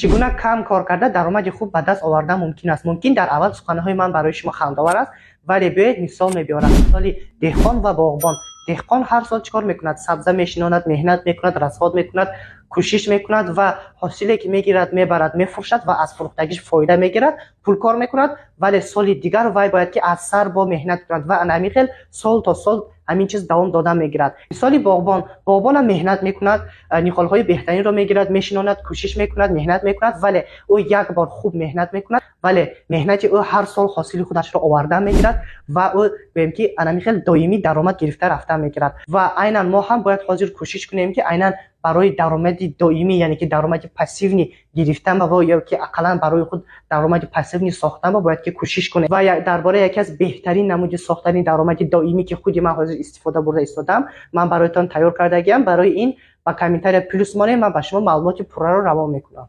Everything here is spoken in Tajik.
Чӣ гуна кам кор карда даромади хуб ба даст овардан мумкин аст? Мумкин, дар аввал суханҳои ман барои шумо хандаовар аст, вале биёед, мисол мебиёрам, мисоли деҳқон ва боғбон. Деҳқон ҳар сол чӣ кор мекунад? Сабза мешинонад, меҳнат мекунад, расход мекунад, кӯшиш мекунад ва ҳосиле ки мегирад, мебарад, мефурӯшад ва аз фурӯхтагиш фоида мегирад, пул кор мекунад. Вале соли дигар вай бояд ки аз сар бо меҳнат кунад ва ана ҳамин хел сол то сол ҳамин чиз давом дода мегирад. Мисоли боғбон: боғбонам меҳнат мекунад, ниҳолҳои беҳтаринро мегирад, мешинонад, кӯшиш мекунад, меҳнат мекунад, вале ӯ як бор хуб меҳнат мекунад, вале меҳнати ӯ ҳар сол ҳосили худашро овардан мегирад ва ӯ, гӯем ки, ана ҳамин хел доимӣ даромад гирифта рафтан мегирад. Ва айнан мо ҳам бояд ҳозир кӯшиш кунем, ки айнан барои даромади доимӣ, яъне ки даромади пассивный гирифтан ва ё ки ақаллан барои худ даромади пассивный сохтан бояд ки кӯшиш кунем. Ва дар бораи яке аз беҳтарин намуди сохтани даромади доимӣ, ки худи ман ҳозир истифода бурда истодам, ман бароятон тайёр кардагиам. Барои ин ба комментария плюс монед, ман ба шумо маълумоти пурраро равон мекунам.